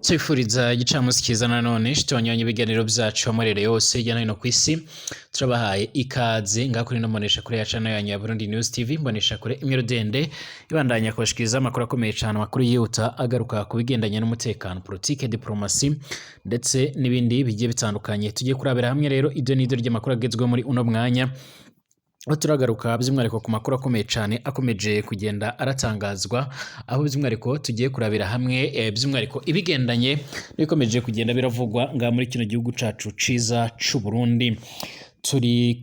Tubifuriza igicamunsi cyiza nanone tubanyuranye ibiganiro byacu amarere yose hirya no hino ku isi. Turabahaye ikaze ngaho kuri ino mbonesha kure ya channel yanyu ya Burundi News TV, mbonesha kure imwe rudende ibandanya kubashikiriza amakuru akomeye cyane, amakuru yihuta agaruka ku bigendanye n'umutekano, politike, diplomasi ndetse n'ibindi bigiye bitandukanye. Tugiye kurabira hamwe rero ibyo n'ibyo ry'amakuru agezweho muri uno mwanya, aho turagaruka by'umwihariko ku makuru akomeye cyane akomeje kugenda aratangazwa, aho by'umwihariko tugiye kurabira hamwe by'umwihariko ibigendanye n'ibikomeje kugenda biravugwa ngaha muri kino gihugu cacu ciza c'u Burundi. Turi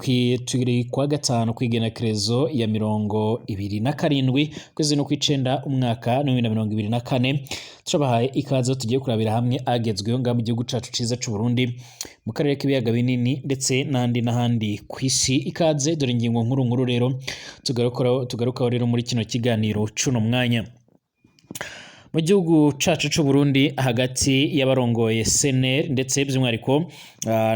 kwa gatanu kw'igenekerezo ya 27 kwezi no kw'icenda umwaka 2024. Turabahaye ikaze, tugiye kurabira hamwe agezweho ngaha mu gihugu cacu ciza c'u Burundi, mu karere k'ibiyaga binini ndetse n'ahandi n'ahandi ku isi. Ikaze, dore ingingo nkuru nkuru rero tugarukaho rero muri kino kiganiro c'uno mwanya. Mu gihugu cacu c'u Burundi, hagati y'abarongoye CNL ndetse by'umwihariko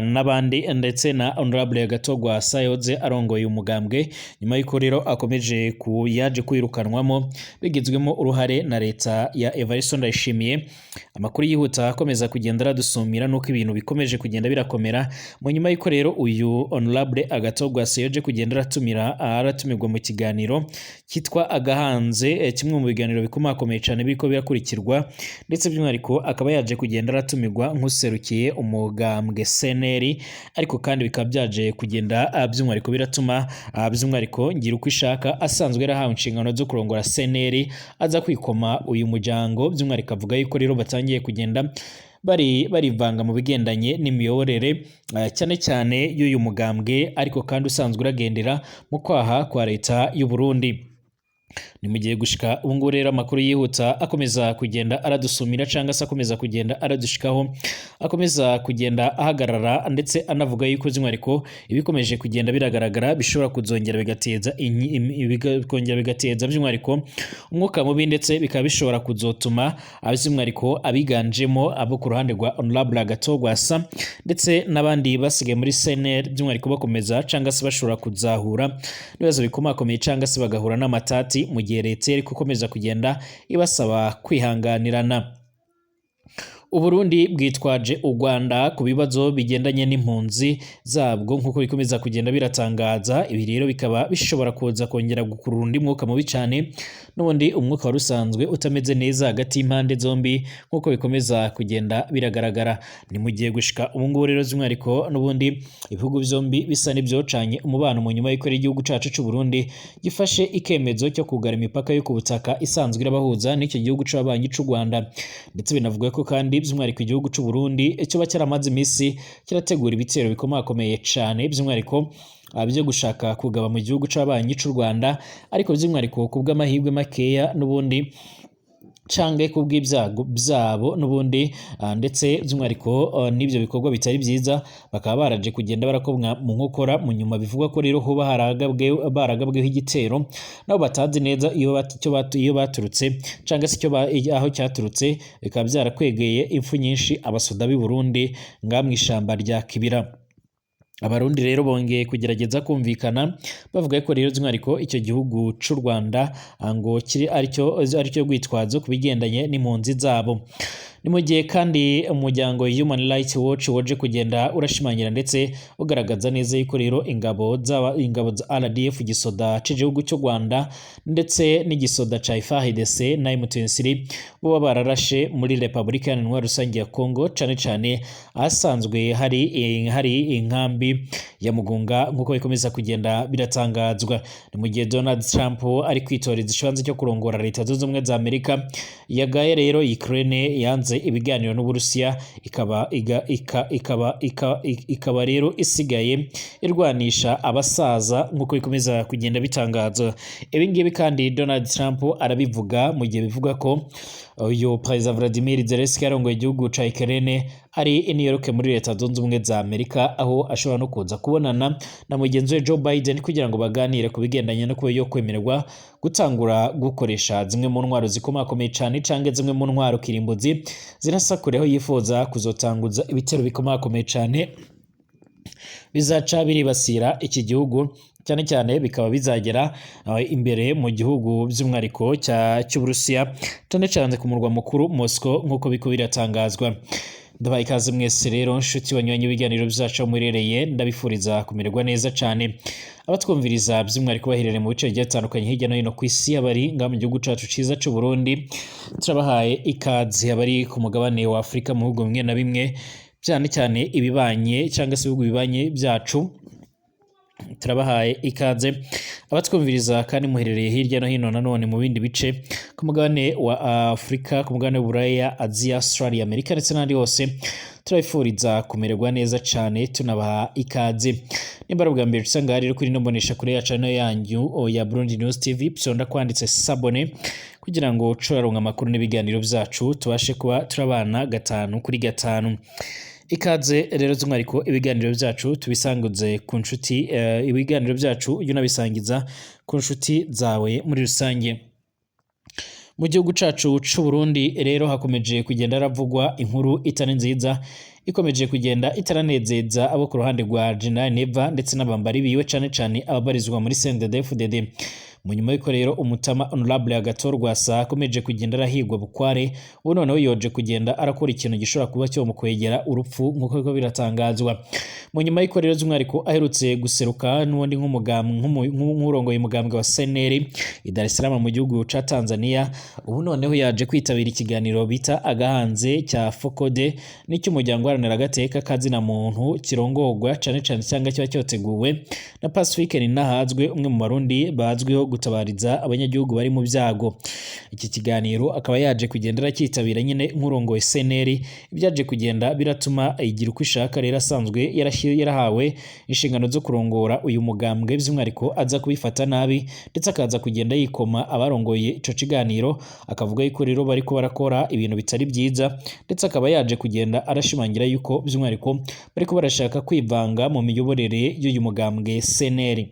n'abandi ndetse na Honorable Gatogwa Sayoze arongoye umugambwe, nyuma y'uko rero akomeje ku yaje kwirukanwamo bigizwemo uruhare na leta ya Evariste Ndayishimiye, amakuru yihuta akomeza kugenda aradusumira nuko ibintu bikomeje kugenda birakomera mu nyuma y'uko rero uyu Honorable Agatogwa Sayoje kugenda aratumirwa mu kiganiro cyitwa Agahanze, kimwe mu biganiro bikomakomeye cyane biriko birakurikirwa, ndetse by'umwihariko akaba yaje kugenda aratumirwa nk'userukiye umugambwe CNL. Ariko kandi bikaba byaje kugenda by'umwihariko biratuma by'umwihariko ngira uko ishaka asanzwe yarahawe inshingano zo kurongora CNL aza kwikoma uyu muryango, by'umwihariko avuga yuko rero batangiye kugenda bari barivanga mu bigendanye n'imiyoborere cyane cyane y'uyu mugambwe, ariko kandi usanzwe uragendera mu kwaha kwa leta y'u Burundi. Ni mu gihe gushika ubu ngubu rero amakuru yihuta akomeza kugenda aradusumira cyangwa se akomeza kugenda aradushikaho, akomeza kugenda ahagarara ndetse anavuga yuko by'umwihariko ibikomeje kugenda biragaragara bishobora kuzongera bigateza bikongera bigateza by'umwihariko umwuka mubi, ndetse bikaba bishobora kuzotuma by'umwihariko abiganjemo abo ku ruhande rwa Honorable Gatogwasa ndetse n'abandi basigaye muri CNL by'umwihariko bakomeza cyangwa se bashobora kuzahura n'ibibazo bikomakomeye cyangwa se bagahura n'amatati, mu gihe leta iri gukomeza kugenda ibasaba kwihanganirana. Uburundi bwitwaje u Rwanda ku bibazo bigendanye n'impunzi zabwo nk'uko bikomeza kugenda biratangaza. Ibi rero bikaba bishobora kuza kongera gukurura undi mwuka mubi cyane, n'ubundi umwuka wari usanzwe utameze neza hagati y'impande zombi nk'uko bikomeza kugenda biragaragara. Ni mu gihe gushika ubu ngubu rero by'umwihariko n'ubundi ibihugu byombi bisa n'ibyocanye umubano mu nyuma y'uko igihugu cacu c'u Burundi gifashe ikemezo cyo kugara imipaka yo ku butaka isanzwe irabahuza n'icyo gihugu c'ababanyi c'u Rwanda. Ndetse binavuga ko kandi by'umwihariko igihugu c'u Burundi kiba cyaramaze iminsi kirategura ibitero bikomakomeye cane, by'umwihariko byo gushaka kugaba mu gihugu c'ababanyi c'u Rwanda, ariko by'umwihariko ku bw'amahirwe makeya n'ubundi canke kubw'ibyago byabo n'ubundi ndetse by'umwihariko n'ibyo bikorwa bitari byiza, bakaba baraje kugenda barakomwa mu nkokora mu nyuma. Bivugwa ko rero hoba baragabweho igitero nabo batazi neza iyo baturutse canke se aho cyaturutse, bikaba byarakwegeye impfu nyinshi abasoda b'i Burundi ngaha mw'ishamba rya Kibira. Abarundi rero bongeye kugerageza kumvikana bavuga ko rero by'umwihariko icyo gihugu c'u Rwanda ngo kiri aricyo rwitwazo ku bigendanye n'impunzi zabo. Ni mu gihe kandi umuryango Human Rights Watch waje kugenda urashimangira ndetse ugaragaza neza yuko rero ingabo za RDF, igisoda c'igihugu cy'u Rwanda, ndetse n'igisoda ca FARDC na M23 boba bararashe muri Repubulika Iharanira Rusange ya Congo, cane cane ahasanzwe hari inkambi ya Mugunga nk'uko bikomeza kugenda biratangazwa. Ni mu gihe Donald Trump ari kwitoreza ikibanza cyo kurongora Leta Zunze Ubumwe za Amerika yagaye rero Ukraine yanze ibiganiro n'Uburusiya, ikaba iga, ika, ikaba ika, ikaba rero isigaye irwanisha abasaza nk'uko bikomeza kugenda bitangazwa. Ibi ngibi kandi Donald Trump arabivuga mu gihe bivuga ko uyu Perezida Vladimir Zelensky yarongoye igihugu ca Ukraine ari i New York muri Leta Zunze Ubumwe za Amerika, aho ashobora no kuza kubonana na mugenzi we Joe Biden kugira ngo baganire ku bigendanye no kuba yo kwemererwa gutangura gukoresha zimwe mu ntwaro zikomakomeye cane canke zimwe mu ntwaro kirimbuzi zirasa kure, aho yifuza kuzotanguza ibitero bikomakomeye cane bizaca biribasira iki gihugu Cyane cyane bikaba bizagera imbere mu gihugu by'umwihariko cy'Uburusiya, cyane cyane ku murwa mukuru Moscow, nk'uko biko biratangazwa. Ndabaha ikaze mwese rero, nshuti banywanyi ibiganiro byacu aho muherereye, ndabifuriza kumererwa neza cyane. Abatwumviriza by'umwihariko baherereye mu bice bigiye bitandukanye hirya no hino ku isi, abari ngaha mu gihugu cacu ciza c'u Burundi, turabahaye ikaze. Abari ku mugabane wa Afurika mu bihugu bimwe na bimwe, cyane cyane ibibanye cyangwa se ibihugu bibanye byacu, turabahaye ikaze. Abatwumviriza kandi muherereye hirya no hino nanone mu bindi bice ku mugabane wa Afurika, ku mugabane w'Uburaya, Aziya, Australia, Amerika ndetse n'ahandi hose, turabifuriza kumererwa neza cyane, tunabaha ikaze. Nimba ari ubwa mbere usanga rero kuri ino mbonesha kure yacu nayo yanyu ya Burundi News TV, psonda kwanditse s'abonner kugira ngo turaronka amakuru n'ibiganiro byacu, tubashe kuba turabana gatanu kuri gatanu. Ikaze rero by'umwihariko, ibiganiro byacu tubisanguze ku nshuti, ibiganiro byacu ujye unabisangiza ku nshuti zawe muri rusange. Mu gihugu cacu c'u Burundi rero hakomeje kugenda haravugwa inkuru itari nziza, ikomeje kugenda itaranezeza abo ku ruhande rwa General Neva ndetse n'abambari biwe, cane cane ababarizwa muri CNDD-FDD. Mu nyuma y'uko rero umutama Honorable Agathon Rwasa akomeje kugenda arahigwa bukware, ubu noneho yoje kugenda arakora ikintu gishobora kuba cyo mu kwegera urupfu, nk'uko biriko biratangazwa. Mu nyuma y'uko rero by'umwihariko aherutse guseruka n'ubundi nk'urongoye umugambwe wa CNL i Dar es Salaam mu gihugu ca Tanzania, ubu noneho yaje kwitabira ikiganiro bita Agahanze cya FOCODE n'icy'umuryango uharanira agateka kazina muntu, kirongorwa cane cane cyangwa kiba cyoteguwe na Pacifique Ninahazwe, umwe mu Barundi bazwiho gutabariza abanyagihugu bari mu byago. Iki kiganiro akaba yaje kugenda aracyitabira nyine nk'urongoye CNL. Ibyaje kugenda biratuma igira uko ishaka rero asanzwe yarahawe inshingano zo kurongora uyu mugambwe, by'umwihariko aza kubifata nabi, ndetse akaza kugenda yikoma abarongoye ico kiganiro, akavuga yuko rero bariko barakora ibintu bitari byiza, ndetse akaba yaje kugenda arashimangira yuko by'umwihariko bariko barashaka kwivanga mu miyoborere y'uyu mugambwe CNL.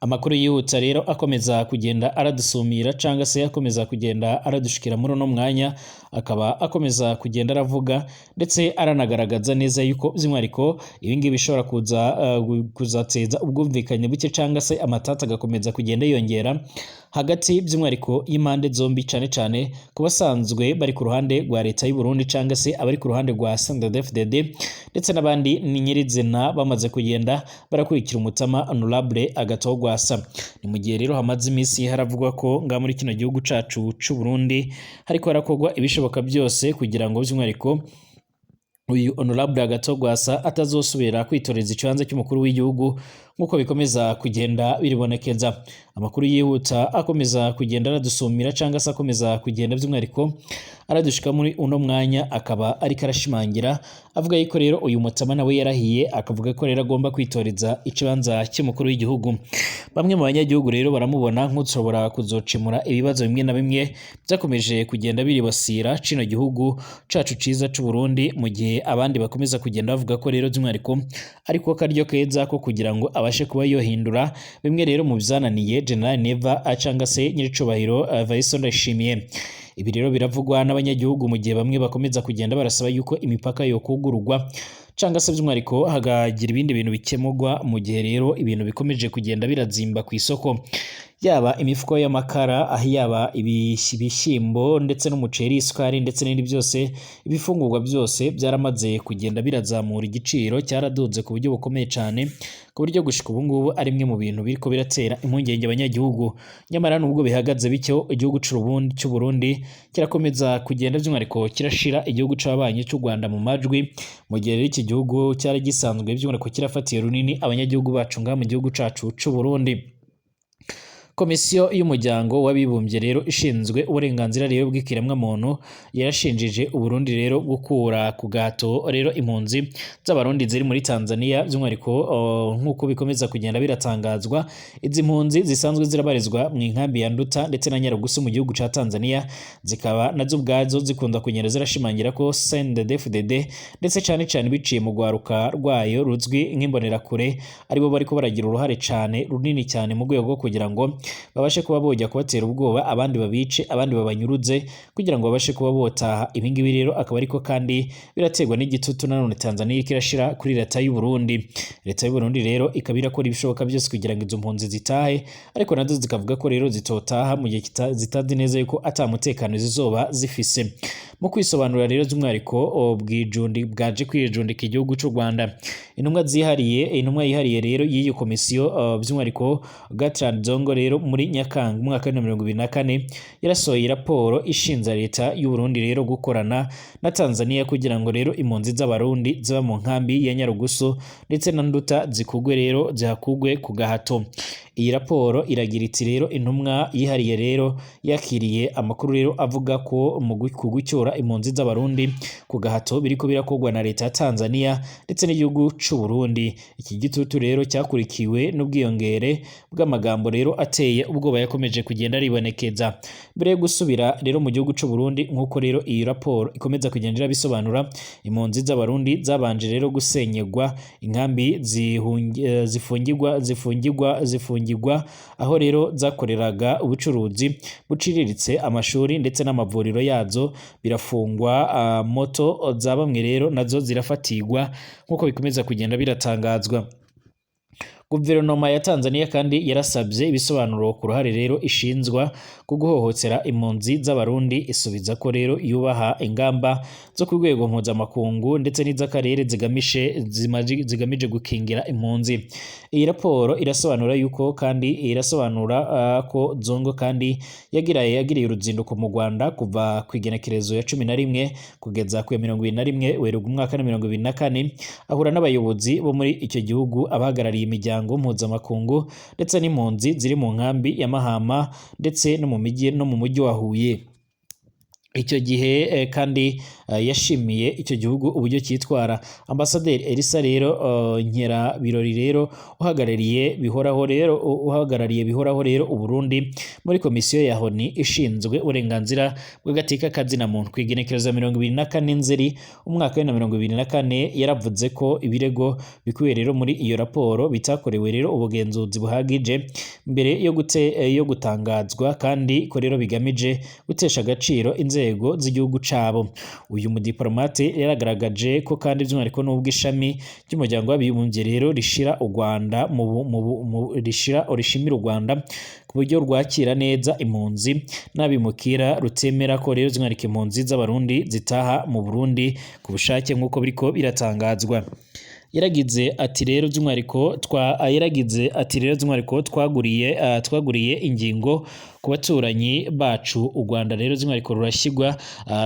Amakuru yihuta rero akomeza kugenda aradusumira cyangwa se akomeza kugenda aradushikira muri uno mwanya, akaba akomeza kugenda aravuga ndetse aranagaragaza neza yuko by'umwihariko ibi ngibi bishobora kuza kuzateza ubwumvikane buke cyangwa se amatata agakomeza kugenda yiyongera hagati by'umwihariko y'impande zombi, cyane cyane ku basanzwe bari ku ruhande rwa leta y'u Burundi cyangwa se abari ku ruhande rwa CNDD-FDD ndetse n'abandi ni nyirizina bamaze kugenda barakurikira umutama Honorable Agathon Rwasa. Ni mu gihe rero hamaze iminsi haravugwa ko ngaha muri kino gihugu cacu c'u Burundi hariko harakorwa ibishoboka byose kugira ngo by'umwihariko uyu Honorable Agathon Rwasa atazosubira kwitoreza ikibanza cy'umukuru w'igihugu, nk'uko bikomeza kugenda biribonekeza. Amakuru yihuta akomeza kugenda aradusumira cyangwa se akomeza kugenda by'umwihariko aradushika muri uno mwanya, akaba ariko arashimangira avuga yuko rero uyu mutama nawe yarahiye, akavuga ko rero agomba kwitoreza ikibanza cy'umukuru w'igihugu. Bamwe mu banyagihugu rero baramubona nk'ushobora kuzocemura ibibazo bimwe na bimwe byakomeje kugenda biribasira cino gihugu cacu ciza c'u Burundi, mu gihe abandi bakomeza kugenda bavuga ko rero by'umwihariko ariko karyo keza ko kugira ngo abashe kuba yohindura bimwe rero mu byananiye General Neva cyangwa se nyiricubahiro Evariste Ndayishimiye. Ibi rero biravugwa n'abanyagihugu mu gihe bamwe bakomeza kugenda barasaba yuko imipaka yokugururwa cyangwa se by'umwihariko hakagira ibindi bintu bikemurwa, mu gihe rero ibintu bikomeje kugenda birazimba ku isoko, yaba imifuko y'amakara, yaba ibishyimbo ndetse n'umuceri, isukari ndetse n'ibindi byose. Ibifungurwa byose byaramaze kugenda birazamura igiciro, cyaraduze ku buryo bukomeye cyane, ku buryo gushika ubu ngubu ari imwe mu bintu biriko biratera impungenge abanyagihugu. Nyamara nubwo bihagaze bityo, igihugu c'u Burundi kirakomeza kugenda by'umwihariko kirashira igihugu c'ababanyi cy'u Rwanda mu majwi, mu gihe rero iki gihugu cyari gisanzwe by'umwihariko kirafatiye runini abanyagihugu bacu ngaha mu gihugu cacu c'u Burundi. Komisiyo y'umuryango w'abibumbye rero ishinzwe uburenganzira rero bw'ikiremwamuntu yarashinjije Uburundi rero gukura ku gahato rero impunzi z'Abarundi ziri muri Tanzania, by'umwihariko nk'uko bikomeza kugenda biratangazwa. Izi mpunzi zisanzwe zirabarizwa mu inkambi ya Nduta ndetse na Nyarugusu mu gihugu ca Tanzania, zikaba nazo ubwazo zikunda kugenda zirashimangira ko CNDD-FDD ndetse cane cane biciye mu rwaruka rwayo ruzwi nk'imbonerakure aribo bariko baragira uruhare cane runini cyane mu rwego rwo kugira ngo babashe kuba bojya kubatera ubwoba, abandi babice, abandi babanyuruze kugira ngo babashe kuba botaha. Ibingibi rero akaba ariko kandi biraterwa n'igitutu nanone Tanzania iriko irashira kuri leta y'u Burundi. Leta y'u Burundi rero ikaba irakora ibishoboka byose kugira ngo izo mpunzi zitahe, ariko nazo zikavuga ko rero zitotaha mu gihe zitazi neza yuko ata mutekano zizoba zifise. Mu kwisobanura rero by'umwihariko bwijundi bwaje kwijundika igihugu cy'u Rwanda, intumwa zihariye, intumwa yihariye rero y'iyi komisiyo, by'umwihariko Bertrand Zongo rero muri Nyakanga mu mwaka wa 2024 yarasohoye raporo ishinza leta y'u Burundi rero gukorana na Tanzania kugira ngo rero impunzi z'Abarundi ziba mu nkambi ya Nyarugusu ndetse na Nduta zikugwe rero zihakugwe ku gahato. Iyi raporo iragira iti rero intumwa yihariye rero yakiriye amakuru rero avuga ko mu gucyura impunzi z'Abarundi ku gahato biriko birakorwa na leta ya Tanzania ndetse n'igihugu c'u Burundi. Iki gitutu rero cyakurikiwe n'ubwiyongere bw'amagambo rero ateye ubwoba yakomeje kugenda aribonekeza mbere yo gusubira rero mu gihugu c'u Burundi. Nk'uko rero iyi raporo ikomeza kugenda irabisobanura, impunzi z'Abarundi zabanje rero gusenyegwa inkambi, zifungirwa aho rero zakoreraga ubucuruzi buciriritse, amashuri ndetse n'amavuriro yazo birafungwa, moto za bamwe rero nazo zirafatirwa, nk'uko bikomeza kugenda biratangazwa. Guverinoma ya Tanzania kandi yarasabye ibisobanuro ku ruhare rero ishinzwa ku guhohotera impunzi z'Abarundi, isubiza ko rero yubaha ingamba zo ku rwego mpuzamakungu ndetse n'iz'akarere zigamije gukingira impunzi. Iyi raporo irasobanura yuko kandi irasobanura ko Zongo kandi yagiriye uruzinduko mu Rwanda kuva ku igenekerezo ya 11 kugeza ku ya 21 Werurwe umwaka wa 2024, ahura n'abayobozi bo muri icyo gihugu, abahagarariye imiryango mpuzamakungu ndetse n'impunzi ziri mu nkambi ya Mahama ndetse no mu mijyi no mu mujyi wa Huye. Icyo gihe kandi yashimiye icyo gihugu uburyo cyitwara. Ambasaderi Elisa rero Nkera Birori rero uhagarariye bihoraho rero Uburundi muri komisiyo ya ONU ishinzwe uburenganzira bw'agateka kazina muntu ku igenekerezo 24 Nzeri umwaka wa 2024 yaravuze ko ibirego bikubiye rero muri iyo raporo bitakorewe rero ubugenzuzi buhagije mbere yo gutangazwa, kandi ko rero bigamije gutesha agaciro inzego z'igihugu cabo. Uyu mudiplomate yaragaragaje ko kandi by'umwihariko n'ubwo ishami ry'umuryango w'abibumbye rero rishira u Rwanda mu rishimira u Rwanda ku buryo rwakira neza impunzi n'abimukira, rutemera ko rero by'umwihariko impunzi z'Abarundi zitaha mu Burundi ku bushake, nk'uko biriko biratangazwa. Yaragize ati rero by'umwihariko twaguriye ingingo ku baturanyi bacu. U Rwanda rero by'umwihariko rurashyirwa,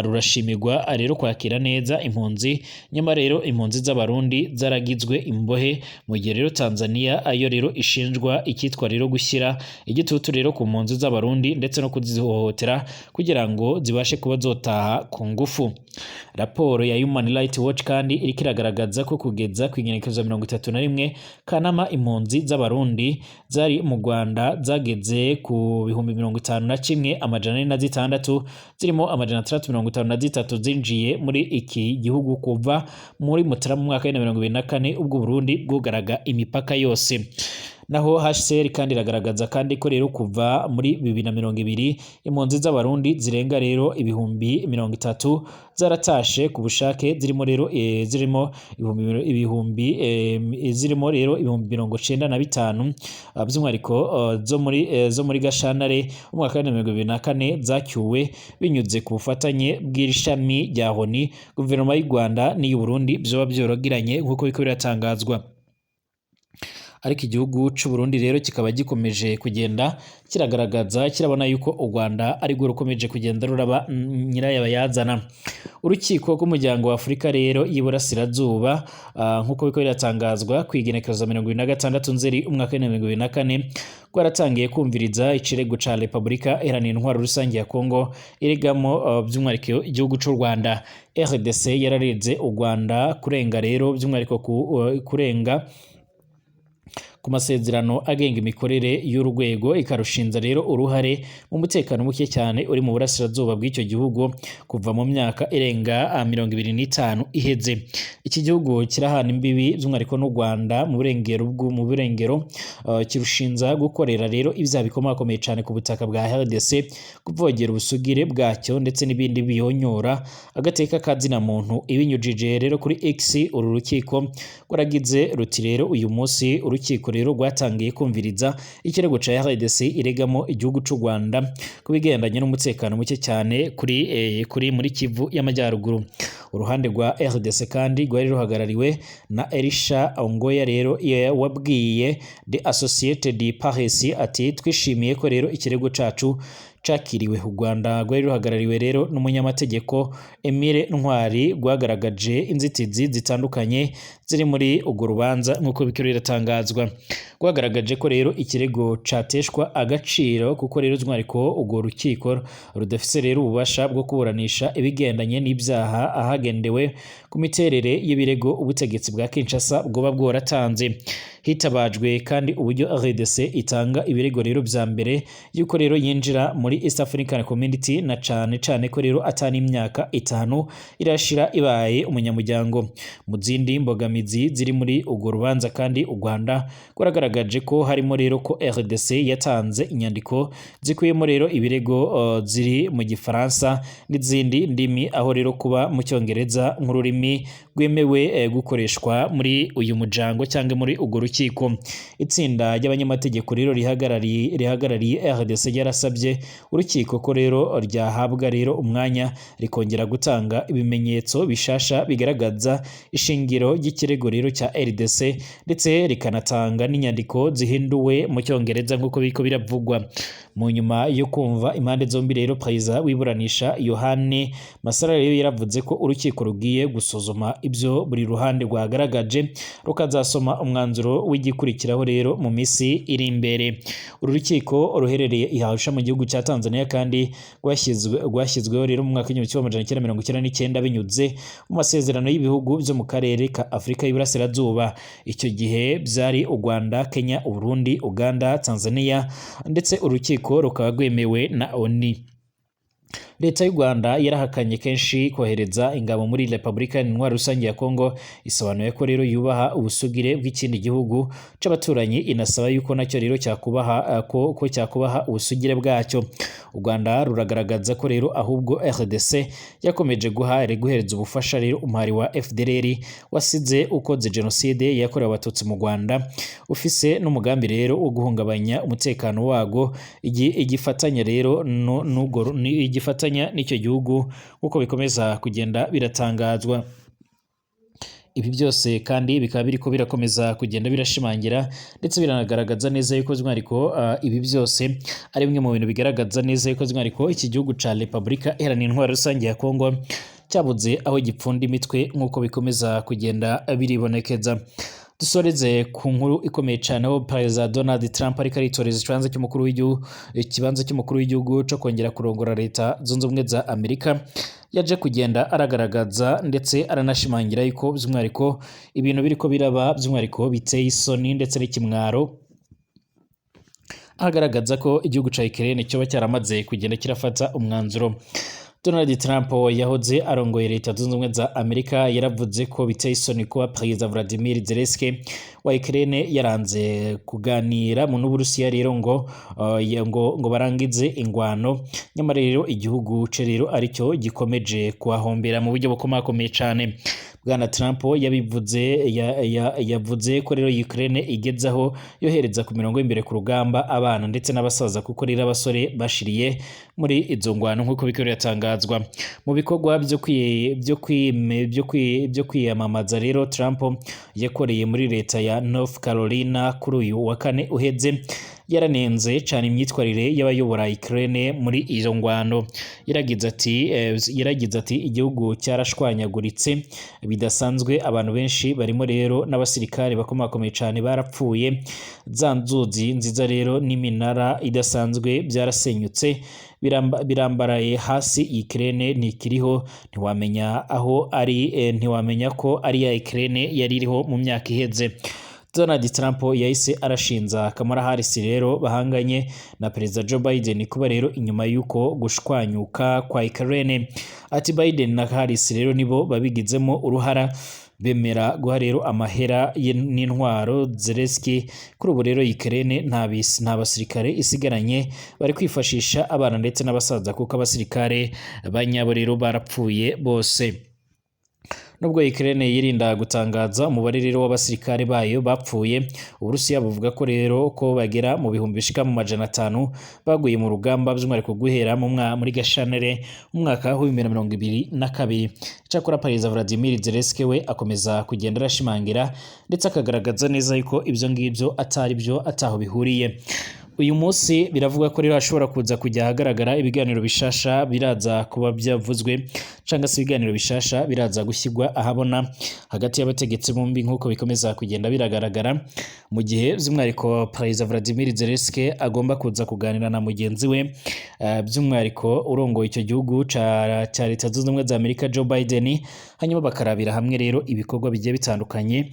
rurashimirwa rero kwakira neza impunzi, nyamara rero impunzi z'Abarundi zaragizwe imbohe, mu gihe rero Tanzania ayo rero ishinjwa icyitwa rero gushyira igitutu rero ku mpunzi z'Abarundi ndetse no kuzihohotera kugira ngo zibashe kuba zotaha ku ngufu. Raporo ya Human Rights Watch kandi iriko iragaragaza ko kugeza ku igenekerezo 31 Kanama impunzi z'Abarundi zari mu Rwanda zageze ku 51,406, zirimo 653 zinjiye muri iki gihugu kuva muri Mutarama mu mwaka wa 2024 ubwo Burundi bwugaraga imipaka yose. Naho HCR kandi iragaragaza kandi ko rero kuva muri 2020 impunzi z'Abarundi zirenga rero 30,000 zaratashe ku bushake, zirimo rero zirimo ibihumbi zirimo rero 95,000 by'umwihariko zo muri Gashyantare umwaka wa 2024 zacyuwe binyuze ku bufatanye bw'ishami rya ONU, guverinoma y'u Rwanda n'iy'u Burundi byoba byorogiranye, nk'uko biriko biratangazwa. Ariko igihugu c'u Burundi rero kikaba gikomeje kugenda kiragaragaza kirabona yuko u Rwanda ari rwo rukomeje kugenda ruraba nyirayabayazana. Urukiko rw'umuryango wa Afurika rero y'Iburasirazuba, nk'uko biriko biratangazwa, ku igenekerezo 26 Nzeri umwaka wa 2024 rwaratangiye kumviriza ikirego ca Repubulika Iharanira Intwaro Rusange ya Kongo iregamo by'umwihariko igihugu c'u Rwanda. RDC yarareze u Rwanda kurenga rero by'umwihariko kurenga ku masezerano agenga imikorere y'urwego, ikarushinza rero uruhare mu mutekano muke cyane uri mu burasirazuba bw'icyo gihugu kuva mu myaka irenga 25 iheze. Iki gihugu kirahana imbibi by'umwihariko n'u Rwanda mu burengero mu burengero, kirushinza gukorera rero ibyaha bikomakomeye cyane ku butaka bwa RDC, kuvogera ubusugire bwacyo ndetse n'ibindi bihonyora agateka ka zina muntu. Ibinyujije rero kuri X, uru rukiko rwaragize ruti: "Rero uyu munsi urukiko rero rwatangiye kumviriza ikirego ca RDC iregamo igihugu c'u Rwanda ku bigendanye n'umutekano muke cyane kuri muri Kivu y'Amajyaruguru." Uruhande rwa RDC kandi rwari ruhagarariwe na Elisha Ongoya rero wabwiye The Associated Press ati: "Twishimiye ko rero ikirego cacu cakiriwe." U Rwanda rwari ruhagarariwe rero n'umunyamategeko Emile Ntwari, rwagaragaje inzitizi zitandukanye ziri muri urwo rubanza nk'uko bikiri biratangazwa. Rwagaragaje ko rero ikirego cateshwa agaciro kuko rero by'umwihariko urwo rukiko rudafise rero ububasha bwo kuburanisha ibigendanye n'ibyaha ahagendewe ku miterere y'ibirego ubutegetsi bwa Kinshasa bwoba bworatanze. Hitabajwe kandi uburyo RDC itanga ibirego rero vya mbere yuko rero yinjira muri East African Community, na cane cane ko rero atani imyaka 5 irashira ibaye umunyamuryango. Mu zindi mbogamizi ziri muri urwo rubanza kandi, u Rwanda rwaragaragaje ko harimo rero ko RDC yatanze inyandiko zikuyemo rero ibirego ziri mu Gifaransa n'izindi ndimi, aho rero kuba mu Cyongereza nk'ururimi rwemewe gukoreshwa muri uyu mujango cyangwa muri urwo rukiko. Itsinda ry'abanyamategeko rero rihagarariye RDC ryarasabye urukiko ko rero ryahabwa rero umwanya rikongera gutanga ibimenyetso bishasha bigaragaza ishingiro ry'ikirego rero cya RDC, ndetse rikanatanga n'inyandiko zihinduwe mu Cyongereza nk'uko biriko biravugwa. Mu nyuma yo kumva impande zombi rero, perezida wiburanisha Yohane Masara rero yaravuze ko urukiko rugiye gusuzuma ibyo buri ruhande rwagaragaje, rukazasoma umwanzuro w'igikurikiraho rero mu minsi iri imbere. Uru rukiko ruherereye i Arusha mu gihugu cya Tanzania kandi rwashyizweho rero mu mwaka w'1999 binyuze mu masezerano y'ibihugu byo mu karere ka Afurika y'Iburasirazuba. Icyo gihe byari u Rwanda, Kenya, Uburundi, Uganda, Tanzania, ndetse urukiko rukaba rwemewe na ONU. Leta y'u Rwanda yarahakanye kenshi kohereza ingabo muri Repubulika Intwaro Rusange ya Kongo, isobanuye ko rero yubaha ubusugire bw'ikindi gihugu c'abaturanyi, inasaba yuko nacyo rero cyakubaha ko cyakubaha ubusugire bwacyo. U Rwanda ruragaragaza ko rero ahubwo RDC yakomeje guhereza ubufasha rero umuhari wa FDLR wasize ukoze jenoside yakorewe Abatutsi mu Rwanda, ufise n'umugambi rero wo guhungabanya umutekano wago, igifatanya rero n'urwo igifatanya n'icyo gihugu nk'uko bikomeza kugenda biratangazwa. Ibi byose kandi bikaba biriko birakomeza kugenda birashimangira ndetse biranagaragaza neza yuko by'umwihariko ibi byose ari bimwe mu bintu bigaragaza neza yuko by'umwihariko iki gihugu ca Repubulika Iharanira Intwaro Rusange ya Kongo cyabuze aho gipfunda imitwe nk'uko bikomeza kugenda biribonekeza. Dusoreze ku nkuru ikomeye cyane, aho Perezida Donald Trump ariko aritoreza ikibanza cy'umukuru w'igihugu cyo kongera kurongora Leta Zunze Ubumwe za Amerika. Yaje kugenda aragaragaza ndetse aranashimangira yuko by'umwihariko ibintu biriko biraba by'umwihariko biteye isoni ndetse n'ikimwaro, agaragaza ko igihugu ca Ukraine cyoba cyaramaze kugenda kirafata umwanzuro. Donald Trump yahoze arongoye Leta Zunze Ubumwe za Amerika yaravuze ko biteye isoni kuba Perezida Vladimir Zelensky wa Ukraine yaranze kuganira mu n'Uburusiya rero ngo barangize ingwano, nyamara rero igihugu ce rero aricyo gikomeje kuhahombera mu buryo bukomakomeye cane. Bwana Trump yabivuze yavuze ko rero Ukraine igezaho yohereza ku mirongo y'imbere ku rugamba abana ndetse n'abasaza, kuko rero abasore bashiriye muri izo ngwano nk'uko biriko biratangazwa. Mu bikorwa byo kwiyamamaza rero Trump yakoreye muri leta ya North Carolina kuri uyu wa kane uheze, yaranenze cyane imyitwarire y'abayobora Ukraine muri izo ngwano. Yaragize ati: "Igihugu cyarashwanyaguritse bidasanzwe, abantu benshi barimo rero n'abasirikare bakomakomeye cyane barapfuye, za nzuzi nziza rero n'iminara idasanzwe byarasenyutse, birambaraye hasi. Ukraine ntikiriho, ntiwamenya aho ari, ntiwamenya ko ari ya Ukraine yari iriho mu myaka iheze." Donald Trump yahise arashinza Kamala Harris rero bahanganye na Perezida Joe Biden kuba rero inyuma y'uko gushwanyuka kwa Ukraine. Ati Biden na Harris rero nibo babigizemo uruhara, bemera guha rero amahera n'intwaro Zelensky. Kuri ubu rero Ukraine nta basirikare isigaranye, bari kwifashisha abana ndetse n'abasaza kuko abasirikare banyabo rero barapfuye bose. Nubwo Ukraine yirinda gutangaza umubare rero w'abasirikare bayo bapfuye, Uburusiya buvuga ko rero ko bagera mu bihumbi bishika mu 500 baguye mu rugamba, by'umwihariko guhera muri Gashantere mu mwaka wa 2022. Icyakora Perezida Vladimir Zelensky we akomeza kugenda arashimangira ndetse akagaragaza neza yuko ibyo ngibyo atari byo, ataho bihuriye. Uyu munsi biravugwa ko rero hashobora kuza kujya ahagaragara ibiganiro bishasha biraza kuba byavuzwe, cyangwa se ibiganiro bishasha biraza gushyirwa ahabona hagati y'abategetsi bombi, nk'uko bikomeza kugenda biragaragara, mu gihe by'umwihariko Perezida Vladimir Zelensky agomba kuza kuganira na mugenzi we, by'umwihariko urongoye icyo gihugu ca Leta Zunze Ubumwe za Amerika, Joe Biden, hanyuma bakarabira hamwe rero ibikorwa bigiye bitandukanye,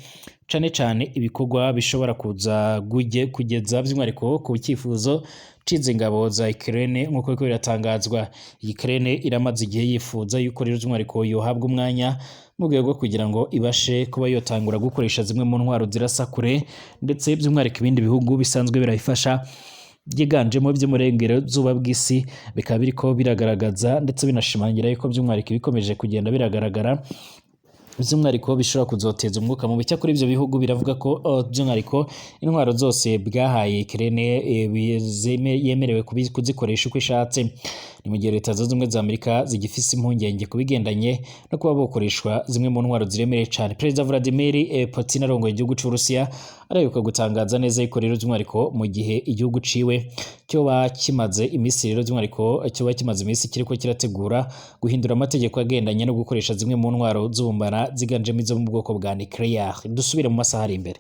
cane cane ibikorwa bishobora kuza kugeza by'umwihariko ku cyifuzo cizi ngabo za Ukraine. Nk'uko biriko biratangazwa, Ukraine iramaze igihe yifuza yuko rero by'umwihariko yohabwa umwanya mu rwego rwo kugira ngo ibashe kuba yotangura gukoresha zimwe mu ntwaro zirasa kure, ndetse by'umwihariko ibindi bihugu bisanzwe birayifasha byiganjemo by'umurengero zuba bw'isi bikaba biriko biragaragaza ndetse binashimangira yuko by'umwihariko ibikomeje kugenda biragaragara by'umwihariko bishobora kuzoteza umwuka mubi. Cyakora ibyo bihugu biravuga ko by'umwihariko intwaro zose bwahaye Ukraine yemerewe kuzikoresha uko ishatse. Ni mu gihe Leta Zunze Ubumwe za Amerika zigifise impungenge ku bigendanye no kuba bokoreshwa zimwe mu ntwaro ziremereye cyane. Perezida Vladimir Putin arongoye igihugu c'Uburusiya araheruka gutangaza neza yuko rero by'umwihariko mu gihe igihugu ciwe cyoba kimaze iminsi rero by'umwihariko cyoba kimaze iminsi kiriko kirategura guhindura amategeko agendanye no gukoresha zimwe mu ntwaro z'ubumara ziganjemo izo mu bwoko bwa nuclear. Dusubire mu masaha ari imbere.